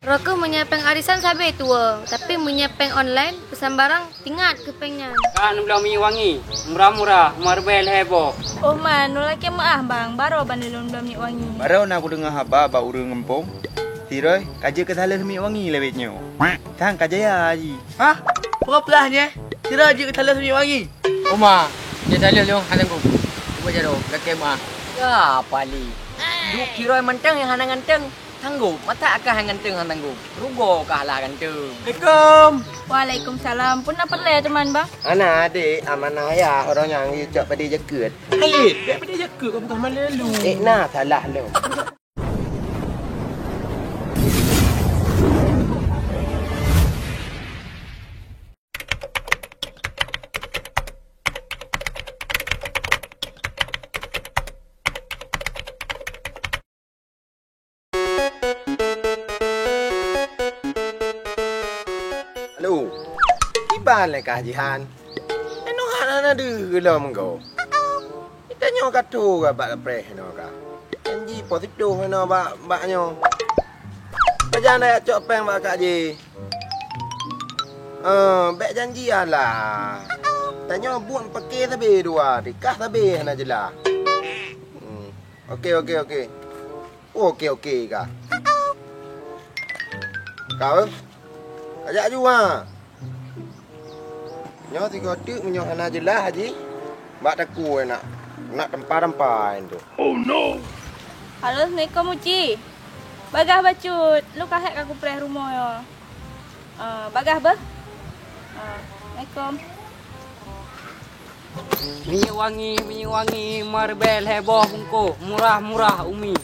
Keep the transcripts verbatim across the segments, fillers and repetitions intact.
Roh keuh meunyoe péng arisan sabé tuwoe, tapi meunyoe péng online, peusan barang tingat keu péng nyan. Ka neubloe minyeuk wangi, murah-murah, meuribèe lhèe boh. Oh man, ulôn lakèe meu'ah bang, baroe ban lôn bloe minyeuk wangi. Baroe na kudeungö haba bak ureueng gampông, si Roy ka jeuet keu saleuem minyeuk wangi lagèe nyoe. Kan ka jaya jih. Hah? Peue peugah nyoe? Si Roy jeuet keu saleuem minyeuk wangi? Oma, jeuet saleuem lôn hana sanggob. Cuba jaroe, lakèe meu'ah. Ya, Pali. Duek si Roy mantong nyang hana ganteng. Sanggob, masa akan han ganteng han sanggob. Rugoe kah lah ganteng. Assalamualaikum. Waalaikumsalam. Peue na peureulèe teuma bang? Hana, adék, amanah ayah, uroe nyan geuyue cok padé jakeuet. Hai, bèk padé jakeuet, kau bukan malu. Eh, na salah lôn. Halo. Kiban lé kah jihan? Inoe hana na deuh lom go. Geutanyoe ka tuga bak kapreh inoe ka. Janji po sitoh inoe bak, bak nyoe. Pajan dak cok péng bak kak jih. Eh, bèk janji alah. Tanyoe buet paké sabé dua, dikah sabé hana jeulaih. Hmm. Oke, oke, oke. Oke, oke kah. Kau, eh? Kajak aju ha. Nyoe sigoe teuk meunyoe hana jeulaih jih, bak takue nak, nak tampa-tampa entu. Oh no! Halo, assalamualaikum Uci. Bagah bacut, lôn ka hék ka kupreh rumoh nyoe. Ah, bagah beuh. Ah, assalamualaikum. Minyeuk wangi, minyeuk wangi, meuribèe lhèe boh bungkôh, murah-murah umi.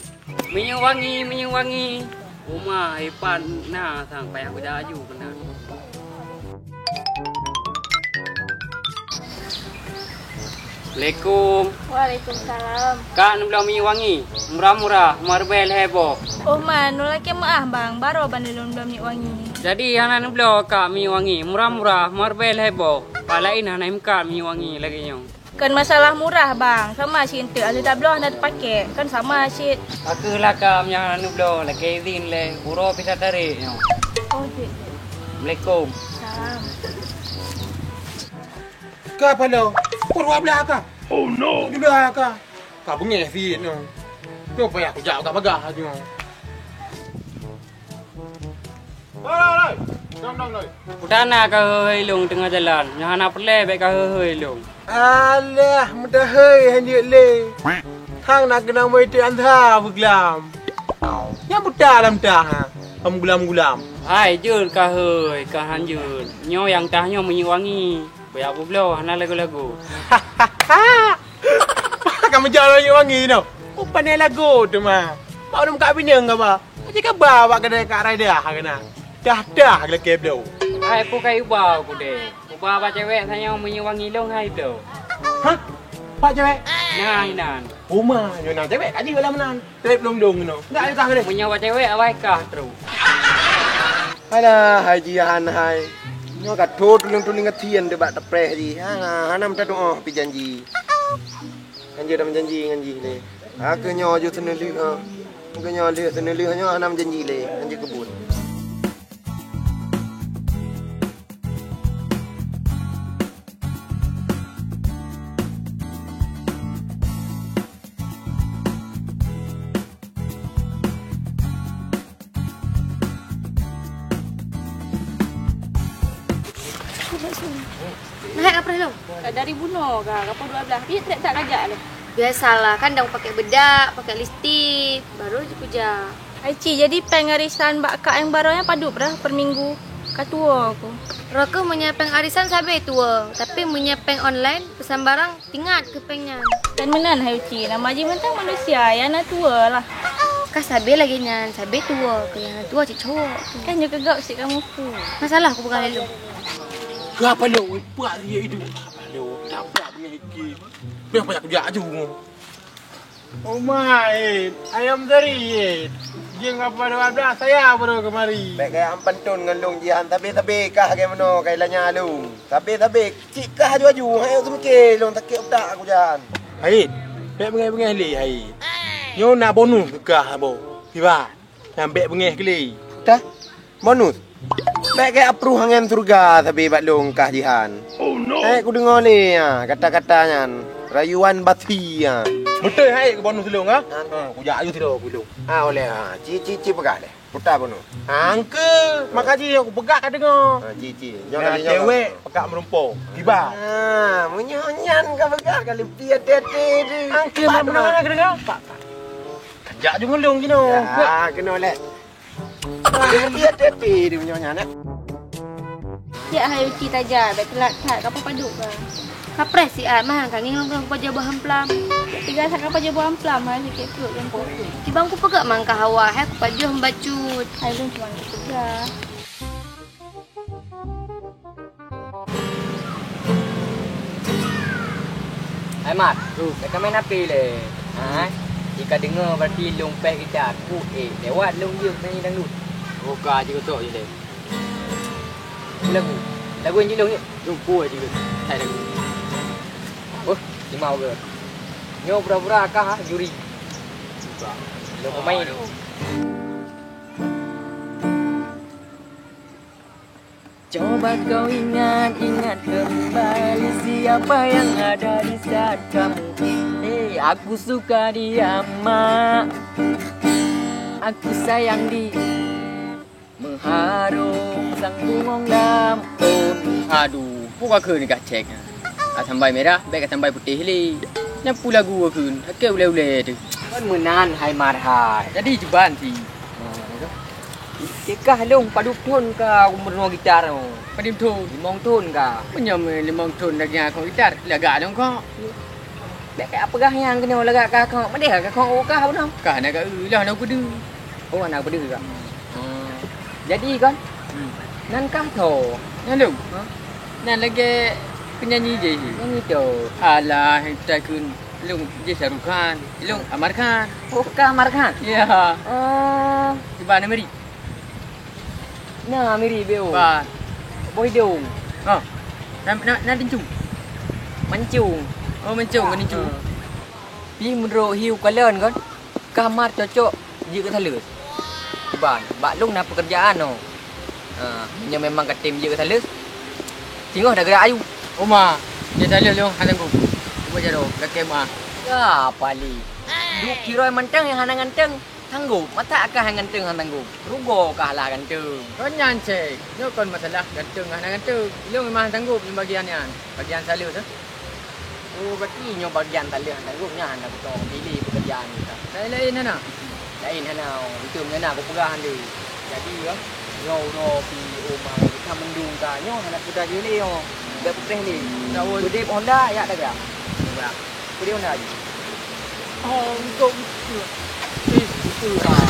Minyeuk wangi, minyeuk wangi. Uma ipat na sang payah kuda aju keunan. Assalamualaikum. Waalaikumsalam. Kak neubloe minyeuk wangi, murah-murah, meuribèe lhèe boh. Oh man, ulôn lakèe meu'ah bang, baroe ban lôn bloe minyeuk wangi. Jadi hana neubloe kak minyeuk wangi, murah-murah, meuribèe lhèe boh. Pat laén hana imeukat minyeuk wangi lagèe nyoe. Kon masalah murah bang, sama cit eunteuk, alah tabloe hana teupaké, kon sama cit. Pakeuh lah kak nyang hana neubloe, lakèe izin lé, uroe pih ka tarek nyoe. Oh jeuet. Assalamualaikum. Salam. Ka paloe, pukul dua belas ka. Oh no. Dua belas ka. Ka beungèh sit nyoe. Nyoe payah kujak ka bagah nyoe. Oi, oi, oi. Dong, dong, dong. Peue na ka heuheu lôn teungoh jalan, nyang hana peureulèe bèk ka heuheu lôn. Alah, meudahôi han jeuet lé. Hang na keunong murit ansa beuglam. Nyang buta lam tah, ha. Hom gulam-gulam. Hai, jeuet ka heuheu, ka han jeuet. Nyoe nyang tah nyoe minyeuk wangi. Beuyak peubloe hana lagoe-lagoe. Ka meujak minyeuk wangi nyoe. Oh, pandai lagoe teuma. Mak lôn ka bineung kaba. Aja kaba bak keudè Kak Raidah keunan. Dah-dah geulakèe bloe. Hai, peue ka iba kudè. Uba bak cewek tanyoe minyeuk wangi lôn hai bloe. Hah? Bak cewek? Nah, inan. Uma nyoe na cewek ka jeuet lam nan. Trép lôn-lôn inoe. Enggak, ayo kah boleh. Meunyoe bak cewek, awai kah trok. Alah, hai jihan hai. Nyoe ka thô tuléng-tuléng ngon thien teuh bak tapreh jih. Ha, hana meuta tu'oh pih janji. Kan jeuet meujanji ngon jih lé. Ha, keu nyoe jeuet seuneulheueh, ha. Keu nyoe lheueh seuneulheueh nyoe hana meujanji lé. Kan jeuet keubuet. Nahek kapreh lom. Dari bunoe ka, ka pukul dua belas. Pih trép that kajak lé. Biasalah, kadang pakai bedak, pakai lipstik, baru jikujak. Hai Ci, jadi péng arisan bak kak nyang baroe nyan padub rhah per minggu? Ka tuwoe ku. Roh keuh meunyoe péng arisan sabé tuwoe, tapi meunyoe péng online, peusan barang, tingat keu péng nyan. Dan meunan hai Uci, nama jih mantong manusia, nyang na tuwoe lah. Ka sabé lagèe nyan, sabé tuwoe, keu nyang na tuwoe cit cowok tu. Kan nyoe keu gob cit kamoe pu. Masalah ku peugah lé lôn. Keu apa lôn? Puak dia itu. Apa lôn? Tabrak dengan hiki. Biar banyak kerja aju. Uma, eh, ayam teri, eh. Jeng apa dua belas saya baru kemari. Bèk gaya ampantun ngon lôn jihan, tapi-tapi kah lagèe meunoe kai lanya lôn. Tapi-tapi cit kah aju-aju, hai seumike lôn sakét utak aku jan. Hai, bèk beungèh-beungèh lé hai. Nyoe na bonus keu kah abo. Kiban. Nyang bèk beungèh keu lé. Tah, bonus. Bèk keu apruh angén syeuruga sabe bak lôn kah jihan. Oh no. Eh, kudeungoe lé, ha, kata-kata nyan. Rayuan basi, ha. Beutôi hai keu bonus lôn, ha? Ha, kujak aju sidroe keu lôn. Ha, oleh, ha. Ci, ci, ci peugah lé. Puta bonus. Angke, makajih aku peugah ka deungoe. Ha, ci, ci. Nyoe kali nyoe. Dewek peugah meurumpo. Kiba. Ha, meunyoe nyan ka peugah ka leupie tete tu. Angke, mak meunang ka deungoe. Pak, pak. Kajak ju ngeulong kinoe. Ya, keunoe lé. Dia tete dia punya anak. Siap hai uci taja, bèk teulat that, ka padub ka. Kapreh siat mah, ka ngieng lôn ka pajoh boh amplam. Tiga saka pajoh boh amplam, hai sakit perut lôn pun. Kibang ku peugah mangka hawa, hai ku pajoh bacut. Hai lôn cuma ku peugah. Hai Mat, bèk ka main api lé. Ha? Jika deungoe berarti lôn péh gita, ku ék lewat lôn jeuet nyanyi dangdut. Oh, ka jeuet tok je lé. Lagu. Lagu nyan jeuet lôn jeuet. Lôn pue jeuet. Hai lagu. Oh, simau ke. Nyoe pura-pura kah juri. Lôn pemain. Coba kau ingat-ingat kembali siapa yang ada di saat kamu. Hei, aku suka dia, Mak. Aku sayang dia. Mengharung sang bungong lam pun. Aduh, peue ka kheun ka cék. Ka sambai mirah, bèk ka sambai putéh lé. Nyan peue lagu ka kheun, lakèe ulèe-ulèe teuh. Kon meunan hai Marhai. Jadi jeubah si. Keu kah lôn padub thon ka meurunoe gitar nyoe? Padub thon? Limong thon ka. Meunyoe limong thon lagèe nyan kong gitar, lagak lôn kong. Bèk kah peugah nyan keunoe lagak kah kong. Meudeh kah kong kah bunoe? Kah na ka eu, lah na peudeuh. Oh, na peudeuh ka. Hmm. Jadi kon? Hmm. Nan kah tho? Nyan lôn? Ha? Nan lagèe penyanyi jih. Nyanyi tho. Alah, tai kheun lôn jih Shah Rukh Khan. Lôn Amar Khan. Oh, kah Amar Khan? Ya. Oh. Cuba na miri. Na miri beu. Ba. Boh idong. Ha. Na, na, na dincung. Mancung. Oh, mancung, ha, dincung. Pih meunurot hiu kalon kon, kah Amar cocok jeuet keu saleuet. Kiban, bak lôn na peukeurjaan nyoe. Ha, meunyoe memang katem jeuet keu saleuet, singoh dah geurak aju. Oma, jeuet saleuet lôn hana sanggob. Cuba jaroe, lakèe meuah. Ya, paléh. Duek Tiroi mantong nyang hana ganteng. Sanggob, masa kah nyang ganteng hana sanggob? Rugoe kah lah ganteng. Kon nyan cit, nyoe kon masalah ganteng hana ganteng. Lôn memang sanggob ngon bagian nyan, bagian saleuet tu. Oh, berarti nyoe bagian saleuet hana sanggob nyan hana beutôi pilih pekerjaan kita. Lain-lain hana? Lain hana, itu nyan aku peugah tu. Jadi, ya, nyoe uroe pi uma kita mendung ka nyoe hana peugah jih lé nyoe. Dak peutreh lé. Udép Honda yak dagang. Udép Honda jih. Oh, untuk itu. Ih, itu lah.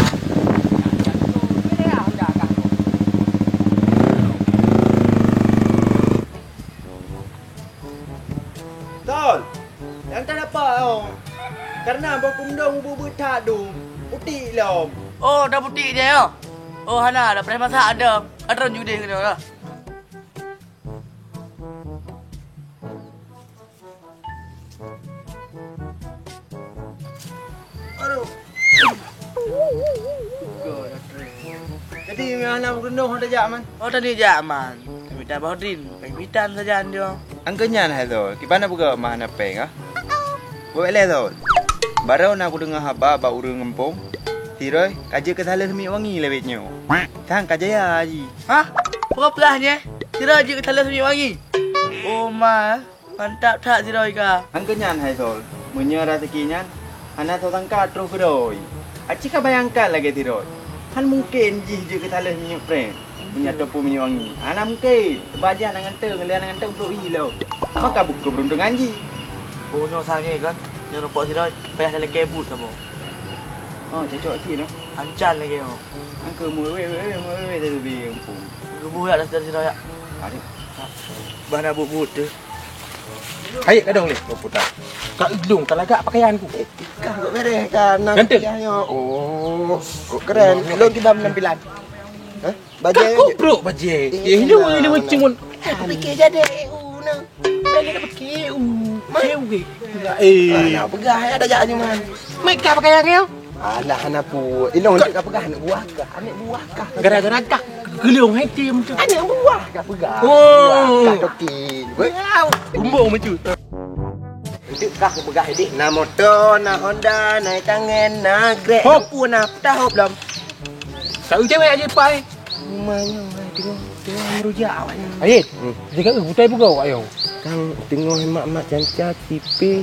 Tol, nyang ka dapat oh. Karena boh kundong beubeut that dum, putik lom. Oh, dah putik je ya? Oh, hana, dah preh masak ada. Ada judih kena lah. Aduh. Jadi, hana beureunoh hana jak, Man? Oh, tadi jak, Man. Kami tak bawa din. Kami bitan saja, Anjo. Angka nyan hai Zol, kiban na peugah mah hana péng ah? Buet lé Zol. Barô na kudeungoe haba bak ureuëng gampông, Tiroi ka jeuet keu saleuh minyeuk wangi lawét nyoe. Sang ka jaya jih. Hah? Peue peugah nyoe? Tiroi jeuet keu saleuh minyeuk wangi? Oh ma, mantap that Tiroi ka. Angka nyan hai Zol, meunyoe raseuki nyan hana soe sangka troh keudroe. Aci ka bayangkan lagée Tiroi. Hán mungken jih jeuet keu saleuh minyeuk prem. Meunyoe ataupun minyeuk wangi. Hana mungken. Sebab jih hana ganteng, lé hana ganteng brok i lom. Maka buka beruntungan jih. Oh, nyoe sange kan? Nyoe nampak Tiroi payah talakée buet kamoe. Oh, cocok cit noh. Ancan lagée nyoe. Angka muwéh-wéh, muwéh-wéh tadi bi gampông. Geubeuh yak dah Tiroi yak. Aduh. Bah na buet-buet tu. Hai kadang ni, oh, putar. Ka idong, ka lagak pakaian ku. Kah kok beres kan? Ganteng. Oh, kok keren. Belum tiba penampilan. Hah? Bajai. Kau brok bajai. Eh, ini, ini macam mana? Aku fikir jadi U na. Balik dah fikir U. Cewek. Eh. Nah, peugah ya dah jak nyoman. Mai ka pakaian kau? Alah, hana peue. Ilong Ka- cit ka peugah aneuk buah kah? Aneuk buah kah? Gara-gara kah keuleung hai tim tu. Aneuk buah ka peugah. Oh. Buah kah tokin. Weh. Bumbung macam tu. Enteuk kah peugah dek, na moto, na Honda, na tangen, na Grab. Hop. Peue na, peutah hop lom. Tahu cewek aja pai. Rumah nyoe, hai, teungoh, teungoh meurujak awak nyoe. Ayet, hmm, jika eu butai buka awak nyoe. Kang teungoh mak-mak canca sipéh.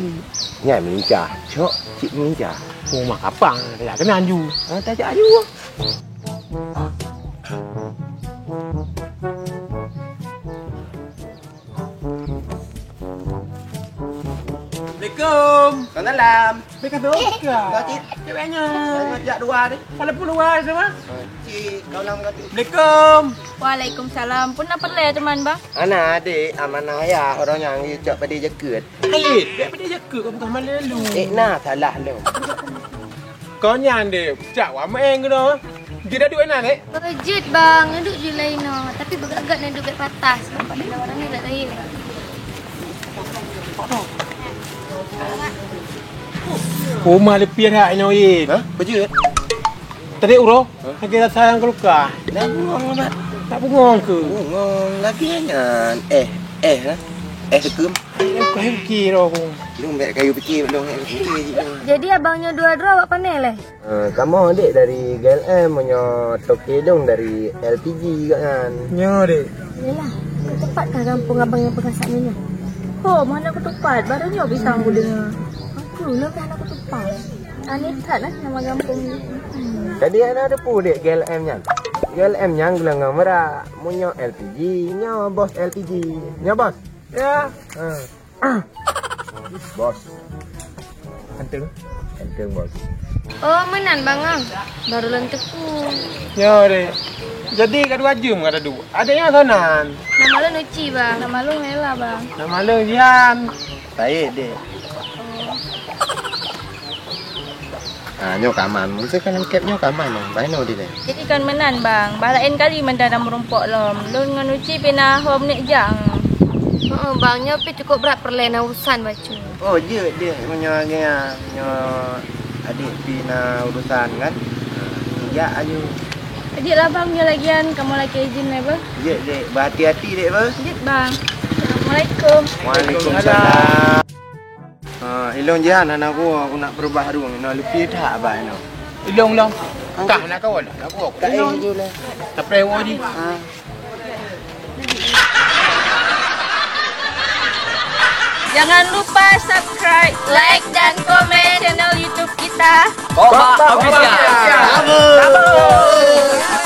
Nyan melincah, cok cit melincah. Rumah kapang, dah kena aju. Ha, tajak aju. Assalamualaikum. Waalaikumsalam. Mereka tu. Kau cit. Ceweknya. Saya ngajak dua ni. Walaupun luar sama. Cik, kau nama kau cik? Assalamualaikum. Waalaikumsalam. Pun apa le teman bang? Ana adik amanah ayah orang yang cok pada jeket. Hai, biar pada jeket kau bukan malu lu. Eh, nah salah lu. Kau nyan deh, cak wa maeng kena. Dia dah duit nak, dek? Oh, jeuet bang, duek je lain no. Tapi beugét-gét na duek gét patah. Sebab pada orang ni tak lain. Rumah lepiah hak inoe. Ha? Bejeuet? Tadi uroe, ha? Lagi rasa yang keluka. Dah bengong, Mat. Tak bengong ke? Bengong lagi nyan. Eh, eh, ha? Eh, sekum. Kau fikir aku. Lung bek kayu fikir, lung bek fikir, lung. Jadi abangnya dua-dua awak panen leh? Eh, kamoe dek dari G L M, meunyoe toke dong dari L P G kat nyan. Nyoe dek. Yelah, tepat kah gampông abang yang pengasak minyak? Ho, mana aku tepat? Baru nyoe bisa aku dengar. Aku, kenapa anak aku tepat? Aneh that lah nama gampông ni. Tadi anak ada pu dek G L M nyan. G L M nyan geulangau merak. Meunyoe L P G, nyoe bos L P G. Nyoe bos. Ya. Ha. Bos. Hantu. Hantu bos. Oh, meunan bang ah. Baru lôn teupeu. Nyoe deh. Jadi ka dua jeuem ka duek. Ada nyang sanan. Nama lôn Uci bang. Nama lôn Ella bang. Nama lôn Jihan. Baik deh. Ha, nyoe kaman. Mungkin kan kep nyoe kaman. Baik no deh. Jadi kon meunan bang. Bah laén kali mantong meurumpok lom. Lôn ngon Uci pih na hom nek jak. Heeh bang, nyoe pih cukup brat peureulée na urusan bacut. Oh, jeuet deh meunyoe lagée nyan. Nyoe adik pih na urusan kan. Ha, jak aju. Jeuet lah bang, nyoe lagian kamoe lakée izin lé beuh. Jeuet dek, berhati-hati dek beuh. Jeuet bang. Assalamualaikum. Waalaikumsalam. Ha, ilong jihan anak gua, aku nak berubah ruang. Ina leupie that abah ina. Ilong long. Kah nak kawan, nak gua. Tak eh je lah. Tapi wo ji. Ha. Jangan lupa subscribe, like, dan komen channel YouTube kita. Kompak Official. Kompak Official.